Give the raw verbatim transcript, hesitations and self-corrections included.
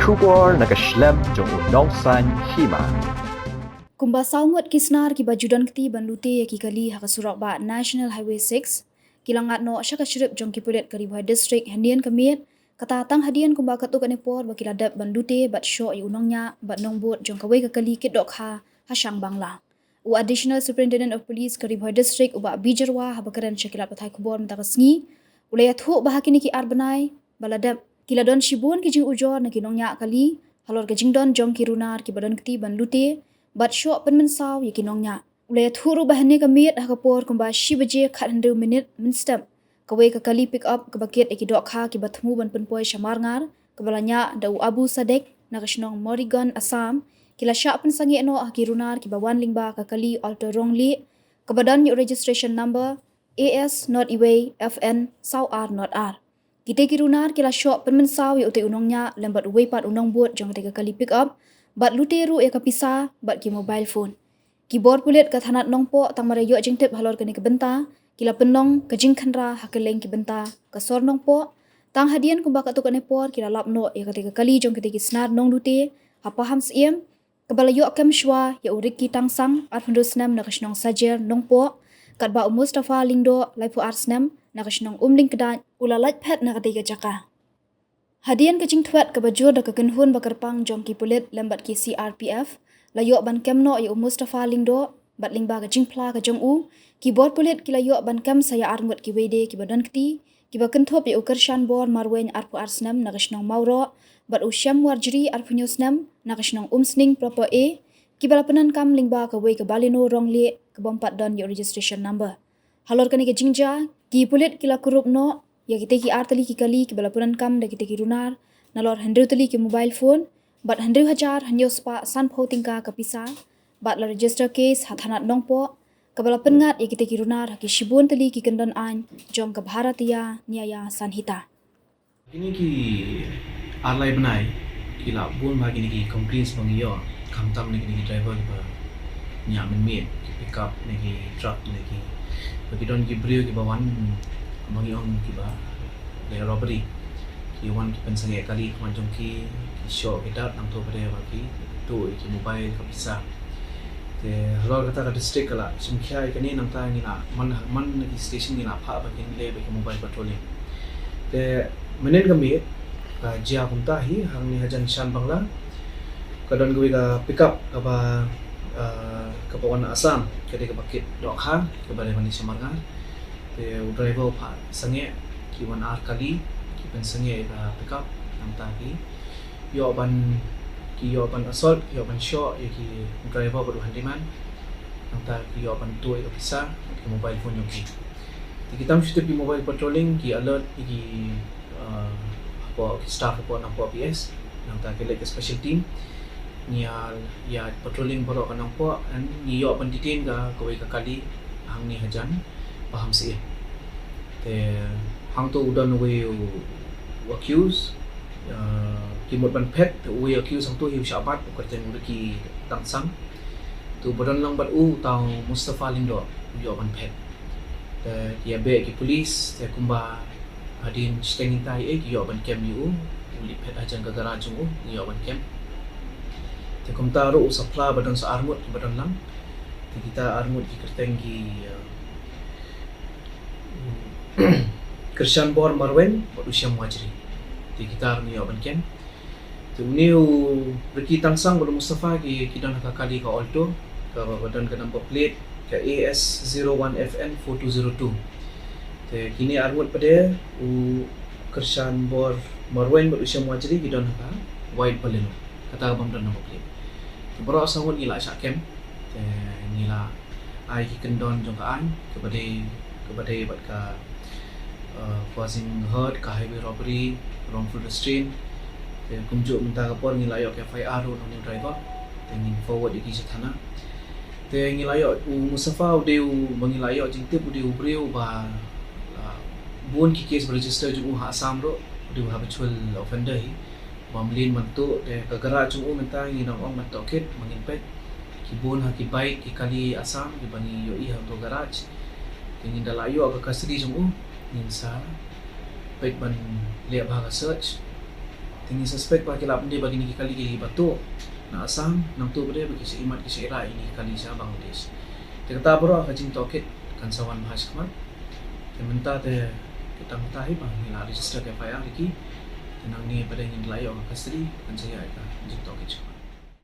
Khubor na ka shlem jong u nongsaiñ hima. Kumba saw ngut ki snar kiba ju don kti ban lute ïa ki kali ha ka surok bah National Highway six ki la ngat noh sha ka shrip jong ki pulit ka Ri Bhoi District hynnin ka miet, kata tang hadien kumba katto katne por ba ki la dep ban lute bad shoh ïa u nongñiah bad nongbud jong kawei ka kali kit dohkha ha Shangbangla. U Additional Superintendent of Police ka Ri Bhoi District, u Bah B Jyrwa, haba kren sha ki lad pathai khubor mynta ka sngi, u la ïathuh ba ha kine ki ar bnai ba la dep, ki la don shibun ki jingujor na ki nongñiah kali halor ka jingdon jong ki runar kiba don kti ban lute bad shoh pynmynsaw ïa ki nongñiah. U la ïathuh ruh ba hynne ka miet ha ka por kumba shi baje khathynriew minit mynstep, kawei ka kali pick up kaba kit ïa ki dohkha kiba thmu ban pynpoi sha Marngar, kaba la ñiah da u Abu Sadek na ka shnong Morigaon, Assam, ki la shah pynsangeh noh ha ki runar kiba wan lyngba ka kali Alto Ronglieh, kaba don ïa u registration number A S not iwei F N saw ar not ar. Kitei ki runar ki la shoh pynmynsaw ïa utei u nongñiah lem bad uwei pat u nongbud jong katei ka kali pick up, bad lute ruh ïa ka pisa bad ki mobile phone. Ki bor pulit ka thanat Nongpoh tang mar ïa ïoh jingtip halor kane ka bynta, ki la pynlong ka jingkhynra ha kylleng ki bynta ka sor Nongpoh, tang hadien kumba katto katne por ki la lap noh ïa katei ka kali jong kitei ki snar nonglute ha Pahamsyiem, kaba la ïoh kem shuwa ïa u Ricky Tangsang, arphew hynriew snem, na ka shnong Sajer, Nongpoh, katba u Mustafa Lyngdoh, laiphew ar snem, na ka shnong Umlyngkdait, u la lait phet na katei ka jaka. Hadien ka jingthwet kaba jur da ka kynhun ba kyrpang jong ki pulit lem bad ki C R P F, la ïoh ban kem noh ïa u Mustafa Lyngdoh, bad lyngba ka jingphla ka jong u, ki bor pulit ki la ïoh ban kem sa ïa ar ngut kiwei de kiba don kti, kiba kynthup ïa u Kyrshanbor Marwein, arphew ar snem, na ka shnong Mawroh, bad u Shem Warjri, arphew hynñiew snem, na ka shnong Umsning Proper A, kiba la pyndonkam lyngba kawei ka Baleno Ronglieh kaba ym pat don ïa u registration number. Halor kane ka jingjia, ki pulit ki la kurup noh ïa kitei ki ar tylli ki kali kiba la pyndonkam da kitei ki runar, nalor hynriew tylli ki mobile phone, bad hynriew hajar hynñiew spah sanphew tyngka ka pisa, bad la register case ha thanat Nongpoh, kaba la pynngat ïa kitei ki runar ha ki shibun tylli ki kyndon aiñ jong ka Bharatiya Nyaya Sanhita. Kine ki ar lai bnai ki la bun bha kine ki complaints ba ngi ïoh, khamtam na kine ki driver kiba ñiah mynmiet, ki pickup ne ki truck ne ki, ba ki don ki briew kiba wan, ba ngi ong kiba leh robbery. Ki wan ki pynsangeh kali khmat jong ki, ki shoh ki dap, nangta pat de ba ki tuh ïa ki mobile, ka pisa. Te halor kata ka district ka la shim khia ïa kane, nangta ngi la man, man na ki station ngi la phah ba kin leh bad ki mobile patrolling. Te mynhynnin ka miet ka jia kumta hi, hangne hajan Shanbangla ka don kawei ka pickup kaba, ah, kaba wan na Assam, ka dei kaba kit dohkha, kaba dei ban leit sha Marngar. Te u driver u phah sangeh, ki wan ar kali ki pynsangeh ïa ka pickup, nangta ki ïoh ban, ki ïoh ban assault, ki ïoh ban shoh ïa ki driver bad u handyman. Nangta ki ïoh ban tuh ïa ka pisa, ki mobile phone jong ki. Te ki tam shu tip ki mobile patrolling, ki alert ïa ki, uh, hapoh ki staff hapoh Nongpoh P S. Nangta ki leit ka special team, ngi ïa, ïa patrolling baroh ka Nongpoh, and ngi ïoh ban detain ka kawei ka kali hangne hajan Pahamsyiem. Te hangto u don uwei u accused, uh, ki mut ban phet, te uwei u accused hangto hi u shah bat, u kyrteng u Ricky Tangsang. Te uba don lang bad u, uta u Mustafa Lyngdoh, u ïoh ban phet. Te ki ïa beh ki police, te kumba hadien shiteng mynta hi, eh, ki ïoh ban kem ïa u, u leit phet hajan ka garage jong u, ngi ïoh ban kem. Te kumta ruh u sa phla ba don sa arngut kiba don lang. Te kita arngut ki kyrteng ki, uh, Kyrshanbor Marwein bad u Shem Wajri. Te kita ruh ngi ïoh ban kem. Te une u Ricky Tangsang bad u Mustafa ki, ki don ha ka kali ka Alto, kaba don ka number plate ka A S zero one F N four two zero two. Te kine arngut pat de, u Kyrshanbor Marwein bad u Shem Wajri, ki don ha ka white Baleno, kata ka bym don number plate. Te baroh saw ngut ngi la shah kem. Te ngi la ai ki kyndon jong ka aiñ, kaba dei, kaba dei bad ka, uh, causing hurt, ka highway robbery, wrongful restraint. Te kumjuh mynta ka por ngi la ïoh ka F I R ruh na une u driver. Te ngin forward ïa ki sha thana. Te ngi la ïoh u Mustafa, u dei uba ngi la ïoh jingtip, u dei u briew uba, uh, bun ki case ba register jong u ha Assam ruh, u dei u habitual offender hi. Ba mlien ban tuh, te ka garage jong u mynta ngi dang ong ban tohkit, ba ngin peit. Ki bun ha ki bike, ki kali Assam, kiba ngi ïohi hangto garage. Te ngin da la ïoh ka custody jong u, ngin sa peit ban leh bha ka search. Te ngi suspect ba ki la pyndep ba kine ki kali ki ba tuh na Assam, nangta pat de ba ki sa imat ki sa ira ïa kine ki kali sha Bangladesh. Te kata baroh ka jingtohkit kan sa wan bha shakhmat. Te mynta te, te tang kata hi ba ngi la register ka F I R ïa ki. Te nangne pat de ngin la ïoh ka custody, kan sa ïa ka jingtohkit shakhmat.